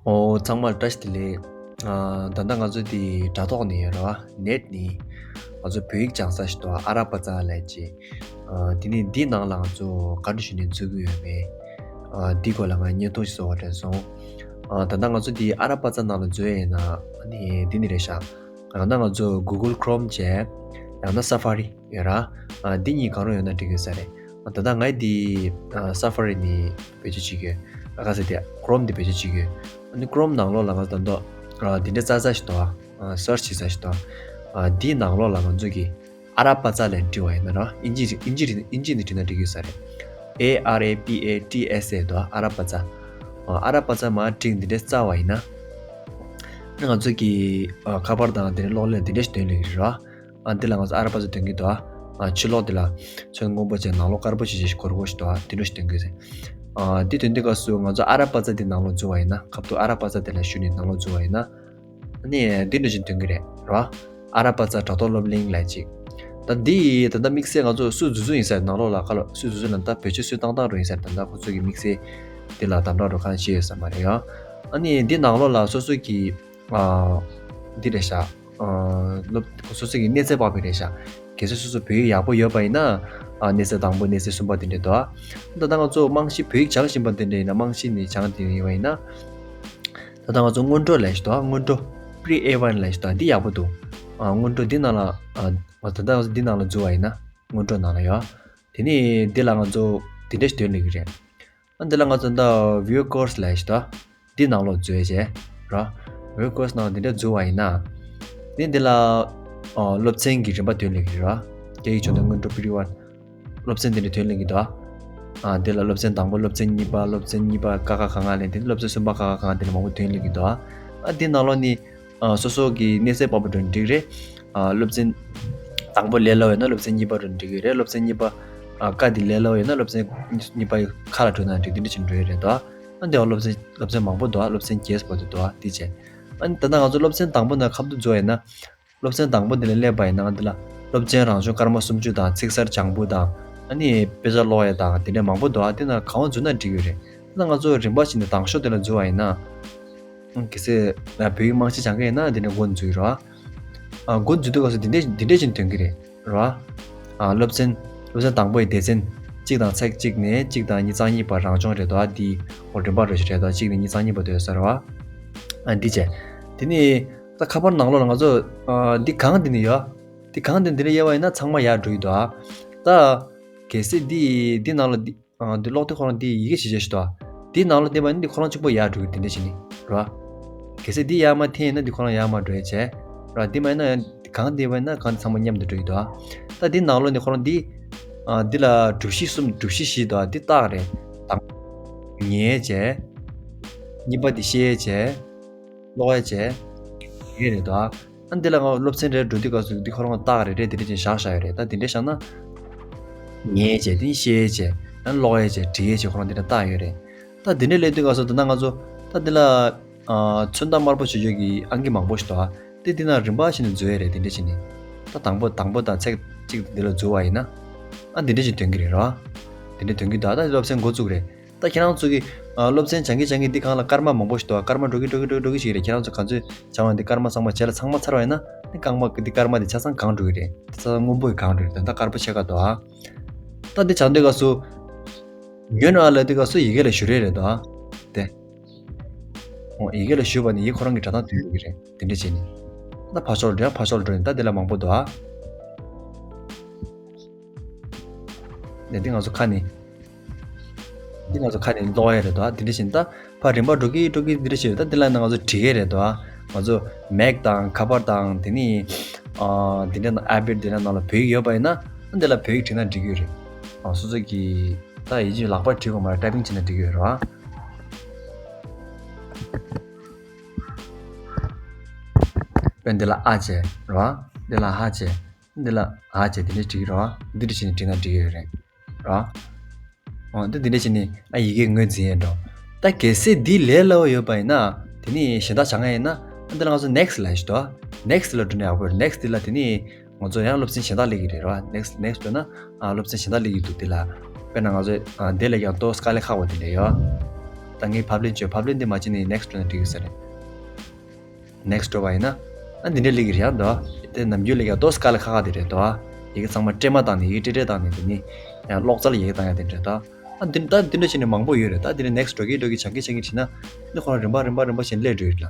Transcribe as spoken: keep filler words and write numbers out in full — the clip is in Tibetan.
ཨོ་ཚང་མར་བཀྲ་ཤིས་བདེ་ལེགས། ཨ་ད་ལྟ་ང་ཚོ་འདི་དྲ་ཐོག་ནས་ཡོད་ར་བ། ནེཊ་ནས་ང་ཚོ་བོད་ཡིག་སྦྱང་ས་ཞིག་འདུག་ཨ་ར་པ་ཙ་ལབ་ཅིག་ཨ་དེ་ནས་འདི་ནང་ལ་ང་ཚོ་ག་འདྲ་ཞུ་ནས་འཛུལ་གི་ཡོད་མེད། ཨ་འདི་སྐོར་ལ་ང་བརྙན་ཐུང་ཞིག་བཟོ་བ་དྲན་སོང་། ཨ་ད་ལྟ་ང་ཚོ་འདི་ཨ་ར་པ་ཙ་ནང་ལ་འཛུལ་ཡིན་ན་ཨ་ནི་འདི་ནི་རེད་ཤག་ད་ལྟ་ང་ཚོ་Google Chrome་བྱས། ཡང་ན་Safari་ཡོད་ར། ཨ་འདི་གཉིས་གང་རུང་ཡོད་ན་འགྲིག་གི་ས་རེད། ཨ་ད་ལྟ་ངས་འདི་ཨ་Safari་ནས་བེད་སྤྱོད་བྱེད་ཀྱི་ཡོད། ཨ་ག་ཟེར་དེ་Chrome་འདི་བེད་སྤྱོད་བྱེད་ཀྱི་ཡོད། ཨ་ནི་Chrome་ནང་ལོགས་ལ་ང་ཚོ་ད་ལྟ་ཨ་འདི་འདྲ་རྩ་རྩ་ཞིག་འདུག་ཨ་search་བྱེད་ས་ཞིག་འདུག་ཨ་འདིའི་ནང་ལོགས་ལ་ང་ཚོ་གི་ཨ་ར་པ་ཙ་ལབ་བྲིས་པ་ཡིན་ན་ར། ཨིན་ཇི་ཨིན་ཇི་ཨིན་ཇི་ནས་བྲིས་ན་འགྲིག་གི་ས་རེད། A R A P A T S A་འདུག་ཨ་ར་པ་ཙ། ཨ་ཨ་ར་པ་ཙ་མར་བྲིས་འདི་འདྲ་རྩ་བ་ཡིན་ན། ང་ཚོ་གི་ཨ་ཁ་པར་དང་དེ་འདྲའི་གློག་ཀླད་དེ་འདྲ་ཞིག་ཐོན་ལེ་རེད་ར། ཨ་འདི་ལ་ང་ཚོ་ཨ་ར་པ་ཙ་ཐོན་གི་འདུག་ཨ་ཕྱི་ལོགས་དེ་ལ་ཚོན་སྔོན་པོ་བྱས་ནང་ལོགས་དཀར་པོ་ཞིག་ཞིག་གོར་གོར་ཞིག་འདུག་ཨ་དེ་འདྲ་ཞིག་ཐོན་གི་ཟེར། ཨ་འདི་ཐོན་དུས་སྐབས་སུ་ང་ཚོ་ཨ་ར་པ་ཙ་དེ་ནང་ལོགས་འཛུལ་བ་ཡིན་ན། ཁ་ཐུག་ཨ་ར་པ་ཙ་དེ་ལ་ཞུ་ནས་ནང་ལོགས་འཛུལ་བ་ཡིན་ན། ཨ་ནི་འདི་འདྲ་ཞིག་ཐོན་གི་རེད་ར། ཨ་ར་པ་ཙ་དྲ་ཐོག་སློབ་གླིང་ལབ་ཅིག་ད་འདི་ད་ལྟ་དམིགས་བསལ་ང་ཚོ་སུ་འཛུལ་འཛུལ་ཡིན་ཟེར། ནང་ལོགས་ལ་ཁ་ལོ་སུ་འཛུལ་འཛུལ་ལ་ད་བེད་སྤྱོད་སུས་བཏང་བཏང་རུ་ཡིན་ཟེར། ད་ལྟ་ཁོ་ཚོ་གི་དམིགས་བསལ་འདི་ལ་དམ་དྲག་རུ་གང་བྱས་ཡོད་ས་མ་རེད་ཡ། ཨ་ནི་འདི་ནང་ལོགས་ལ་སོ་སོ་གི་ཨ་འདི་རེད་ཤག་ཨ་སློབ་སོ་སོ་གི་གནས་ཚད་དཔག་པའི་རེད་ཤག་གལ་སྲིད་སོ་སོ་བོད་ཡིག་ཡག་པོ་ཡོད་པ་ཡིན་ན། ཨ་གནས་ཚད་དང་པོ་གནས་ཚད་གསུམ་པ་དེ་འདྲ་འདུག་ད་ལྟ་ང་ཚོ་རྨང་གཞི་བོད་ཡིག་སྦྱང་བཞིན་པ་དེ་འདྲ་ཡིན་ན། རྨང་གཞི་ནས་སྦྱང་དེ་ཡིན་པ་ཡིན་ན། ད་ལྟ་ང་ཚོ་སྔོན་འགྲོ་ལབ་ཞིག་འདུག་སྔོན་འགྲོ་Pre A one་ལབ་ཞིག་འདུག་འདི་ཡག་པོ་འདུག་ཨ་སྔོན་འགྲོ་འདི་ནང་ལ་ཨ་ད་ལྟ་ང་ཚོ་འདི་ནང་ལ་འཛུལ་བ་ཡིན་ན། སྔོན་འགྲོ་ནང་ལ་ཡོད། དེ་ནས་འདི་ལ་ང་ཚོ་དེ་འདྲ་ཞིག་ཐོན་ལེ་གི་རེད། ཨ་འདི་ལ་ང་ཚོ་ད་View Course་ལབ་ཞིག་འདུག་འདི་ནང་ལོགས་འཛུལ་བྱས་ར། View Course་ནང་འདི་འདྲ་འཛུལ་བ་ཡིན་ན། ནི་འདི་ལ་ཨ་སློབ་ཚན་གྱི་རིམ་པ་ཐོན་ལེ་གི་རེད་ར། སྐད་ཡིག་སྦྱོང་བརྡར་སྔོན་འགྲོ་Pre One། སློབ་ཚན་དེ་འདྲ་ཐོན་ལེ་གི་འདུག་ཨ་དེ་ལ་སློབ་ཚན་དང་པོ་སློབ་ཚན་གཉིས་པ་སློབ་ཚན་གཉིས་པ་ཀ་ཁ་ག་ང་ལས་དེ་ནས་སློབ་ཚན་གསུམ་པ་ཀ་ཁ་ག་ང་དེ་འདྲ་མང་པོ་ཐོན་ལེ་གི་འདུག་ཨ་དེ་ནང་ལོགས་ནི་ཨ་སོ་སོ་གི་གནས་ཚད་དཔག་པ་འགྲོ་འགྲིག་རེད། ཨ་སློབ་ཚན་དང་པོ་ལས་སླ་བ་ཡིན་ན་སློབ་ཚན་གཉིས་པ་འགྲོ་འགྲིག་གི་རེད། སློབ་ཚན་གཉིས་པ་ཨ་ཀ་དེ་ལས་སླ་བ་ཡིན་ན་སློབ་ཚན་གཉིས་པ་ཁ་ལ་འགྲོ་ན་འགྲིག་དེ་འདྲ་ཅིག་འགྲོ་ཡི་རེད་འདུག་ཨ་དེ་བ་སློབ་ཚན་སློབ་ཚན་མང་པོ་འདུག་སློབ་ཚན་བརྒྱད་བར་དུ་འདུག་དེ་བྱས། ཨ་ནི་ད་ལྟ་ང་ཚོ་སློབ་ཚན་དང་པོ་ནས་ཁ་ཐུག་འཛུལ་བ་ཡིན་ན། སློབ་ཚན་དང་པོ་འདི་ལ་སླེབས་པ་ཡིན་ན། འདི་ལ་སློབ་ཚན་རང་བྱུང་སྐར་མ་སུམ་ཅུ་དང་ཚིག་གསར་སྦྱང་བུ་དང་། ཨ་ནི་དཔེ་ཆ་ཀློག་ཡ་དང་དེ་འདྲ་མང་པོ་འདུག་ཨ་དེ་ན་གང་བ་འཛུལ་ན་འགྲིག་ཡོད་རེད། ད་ང་ཚོ་རིམ་པ་བཞིན་ནས་དང་ཤོས་དེ་ལ་འཛུལ་བ་ཡིན་ན། ཨང་གལ་སྲིད་ང་བོད་ཡིག་རྨང་གཞི་སྦྱང་གི་ཡིན་ན་དེ་འདྲ་འགོ་འཛུལ་རོགས། ཨ་འགོ་འཛུལ་དུས་སྐབས་སུ་དེ་འདྲ་དེ་འདྲ་བཞིན་ཐོན་གི་རེད་རོགས། ཨ་སློབ་ཚན་སློབ་ཚན་དང་པོ་ཡི་སྡེ་ཚན་གཅིག་དང་ཚེག་གཅིག་ནས་གཅིག་དང་ཉི་ཚང་གཉིས་བར་རང་སྦྱོང་རེད་དོ། ཨ་འདི་འོ་རིམ་པ་རེ་ཞིག་རེད་དོ། གཅིག་ནས་ཉི་ཚང་གཉིས་བར་དུ་ཡོད་ས་རེད་བ། ཨ་འདི་བྱས། དེ་ནི། ད་ཁ་པར་ནང་ལོགས་ལ་ང་ཚོ་ཨ་འདི་གང་འདི་ནི་ཡོད། འདི་གང་འདི་འདི་ལ་དབྱེ་བ་ཡིན་ན་ཚང་མ་ཡར་འགྲོ་ཡི་འདུག་ཨ། ད་གལ་སྲིད་འདི་འདི་ནང་ལ་འདི་ཨ་འདི་ཀློག་དེ་ཁོ་རང་འདི་ཡི་གེ་ཞིབ་ཆ་ཞིག་འདུག་ཨ། འདི་ནང་ལ་བལྟས་པ་ཡིན་ན་འདི་ཁོ་རང་གཅིག་པོ་ཡར་འགྲོ་གི་འདི་འདྲ་ཞིག་ནི་ར། གལ་སྲིད་འདི་ཡར་མར་འཐེན་ཡིན་ན་འདི་ཁོ་རང་ཡར་མར་འགྲོ་ཡ་བྱས་ར། འདི་མ་ཡིན་ན་ཡང་གང་འདི་བ་ཡིན་ན་གང་འདི་ཚང་མ་མཉམ་དུ་འགྲོ་ཡི་འདུག་ཨ། ད་འདི་ནང་ལོགས་ནས་ཁོ་རང་འདི་ཨ་འདི་ལ་གྲུ་བཞི་གསུམ་གྲུ་བཞི་བཞི་འདུག་ཨ། འདི་རྟགས་རེད་དང་། ཉན་བྱས། གཉིས་པ་འདི་བཤད་བྱས། ཀློག་ཡ་བྱས། ཡོད་རེད་དོ། ཨ་འདི་ལ་ང་སློབ་ཚན་རེར་འགྲོ་དུས་སྐབས་སུ་འདི་ཁོ་རང་རྟགས་རེ་རེ་འདི་འདྲ་ཅན་བཞག་བཞག་ཡོད་རེད། ད་འདི་འདྲ་བཞག་ན། ཉན་བྱས་དེ་བཤད་བྱས། ཨ་ཀློག་ཡ་བྱས་འབྲི་ཡ་བྱས་ཁོ་རང་འདི་འདྲ་རྟགས་ཡོད་རེད། ད་འདི་འདྲ་སླེབས་དུས་སྐབས་སུ་ད་ལྟ་ང་ཚོ་ད་འདི་ལ་ཨ་མཚོན་རྟགས་དམར་པོ་བྱེད་ཆོག་གི་ཨང་ཀི་མང་པོ་ཞིག་འདུག་ཨ། དེ་འདི་ན་རིམ་པ་བཞིན་དུ་འཛུལ་ཡ་རེད། འདི་འདྲ་བྱས་ནས། ད་དང་པོ་དང་པོ་དང་ཚེག་གཅིག་འདི་ལ་འཛུལ་བ་ཡིན་ན། ཨ་འདི་འདྲ་ཞིག་ཐོན་གི་རེད་རོ། འདི་འདྲ་ཐོན་གི་འདུག་ད་སློབ་ཚན་འགོ་བཙུགས་རེད། ད་ཁྱེད་རང་ཚོ་གི་ཨ་སློབ་ཚན་སྦྱང་གི་སྦྱང་གི་འདི་སྒང་ལ་སྐར་མ་མང་པོ་ཞིག་འདུག་སྐར་མ་འགྲོ་གི་འགྲོ་གི་འགྲོ་གི་འགྲོ་གི་ཞིག་རེད། ཁྱེད་རང་ཚོ་ག་ཚོད་སྦྱང་བ་འདི་སྐར་མ་ཚང་མ་རྗེས་ལ་ཚང་མ་ཚར་བ་ཡིན་ན་ནི་རྐང་པ་འདི་སྐར་མ་འདི་ཆ་ཚང་གང་འགྲོ་གི་རེད། ཆ་ཚང་སྔོན་པོ་གི་གང་འགྲོ་གི་རེད། ད་ལྟ་དཀར་པོ་ཕྱེད་ཀ་འདུག་ཨ། ད་འདི་སྦྱང་དུས་སྐབས་སུ་ཉོན་ཨ་ལ་དུས་སྐབས་སུ་ཡི་གེ་ལ་ཞུ་རེ་རེད་འདུག་ཨ། དེ་ཨོ་ཡི་གེ་ལ་ཞུ་བ་ནི་ཡིག་ཁོ་རང་གི་སྒྲ་གདངས་ཐོན་ཡོད་ཀྱི་རེད། དེ་འདྲ་བྱས་ནས་ད་ཕར་ཕྱོགས་འགྲོ་ཡ་ཕར་ཕྱོགས་འགྲོ་ནས་ད་འདི་ལ་མང་པོ་འདུག་ཨ། ནས་འདི་ང་ཚོ་ཁ་ནས། འདི་ང་ཚོ་ཁ་ནས་ཀློག་ཡ་རེད་དོ། འདི་འདྲ་བཞིན་ད་ཕར་རིམ་པ་འགྲོ་གི་འགྲོ་གི་འདི་འདྲ་བྱས་ཡོད། ད་འདི་ལ་ན་ང་ཚོ་བྲིས་ཡ་རེད་དོ། ང་ཚོ་མེག་དང་ཁ་པར་དང་དེ་ནི་ཨ་འདི་འདྲ་ན་ཨ་བེད་འདི་འདྲ་ནང་ལ་བོད་ཡིག་ཡོད་པ་ཡིན་ན་འདི་ལ་བོད་ཡིག་བྲིས་ན་འགྲིག་གི་རེད། ཨ་སོ་སོ་གི་ད་ཡིན་གཅིག་ལག་པར་བྲིས་དགོས་མ་རེད། ཊའི་པིང་བྱས་ན་འགྲིག་གི་རེད་བ། དཔེར་འདི་ལ་ཨ་བྱས་རེད་བ། འདི་ལ་ཧ་བྱས། འདི་ལ་ཨ་བྱས་འདི་འདྲ་བྲིས་ཀྱི་རེད་བ། འདི་འདྲ་བྱས་ནས་བྲིས་ན་འགྲིག་གི་ཡོད་རེད། ར། འོ་འདི་འདི་འདྲ་བྱས་ནས་ཨ་ཡི་གེ་ངོས་འཛིན་ཡས་འགྲོ། ད་གལ་སྲིད་འདི་ལས་སླ་བོ་ཡོད་པ་ཡིན་ན། དེ་ནི་གཞན་དག་སྦྱང་ཡ་ཡིན་ན། ཨ་འདི་ལ་ང་ཚོ་ནེག་སི་ལབ་ཞིག་འདུག་ནེག་སི་ལ་འགྲོ་ན་ཡག་པོ་རེད། ནེག་སི་འདི་ལ་དེ་ནི་ང་ཚོ་ཡང་སློབ་ཚན་གཞན་དག་སླེབས་ཀྱི་རེད་ར། ནེག་སི་ནེག་སི་འགྲོ་ན་ཨ་སློབ་ཚན་གཞན་དག་སླེབས་ཀྱི་འདུག་དེ་ལ་དཔེར་ན་ང་ཚོ་ཨ་དེ་ལས་ཀྱང་ཏོག་དཀའ་ལས་ཁག་པ་དེ་འདྲ་ཡོད། ད་ ད་ངས་ཕབ་ལེན་བྱོས། ཕབ་ལེན་དེ་མ་བྱས་ནས་next་འགྲོ་ན་འགྲིག་ཡོད་ས་རེད། next་འགྲོ་བ་ཡིན་ན། ཨ་འདི་འདྲའི་སླེབས་ཀྱི་རེད་ཡ་དོ། དེ་ནམ་རྒྱུན་སླེབས་ཀྱི་ཡ་དོ། སྐ་ལ་ཁ་ཁ་དེ་རེད་དོ། ཡི་གེ་ཚང་མ་སྤྲེལ་མ་བཏང་ནས། ཡི་གེ་སྤྲེལ་སྤྲེལ་བཏང་ནས། དེ་ནི་ཡང་གློག་རྩལ་ཡི་གེ་བཏང་ཡ་དེ་འདྲ་དོ། ཨ་འདི་ད་འདི་འདྲ་བྱས་ནས་མང་པོ་ཡོད་རེད། ད་དེ་ནས་next་འགྲོ་གི་འགྲོ་གི་སྦྱང་གི་སྦྱང་གི་བྱས་ན། འདི་ཁོ་རང་རིམ་པ་རིམ་པ་རིམ་པ་བྱས་ནས་སླེབས་འགྲོ་ཡོད་ལ།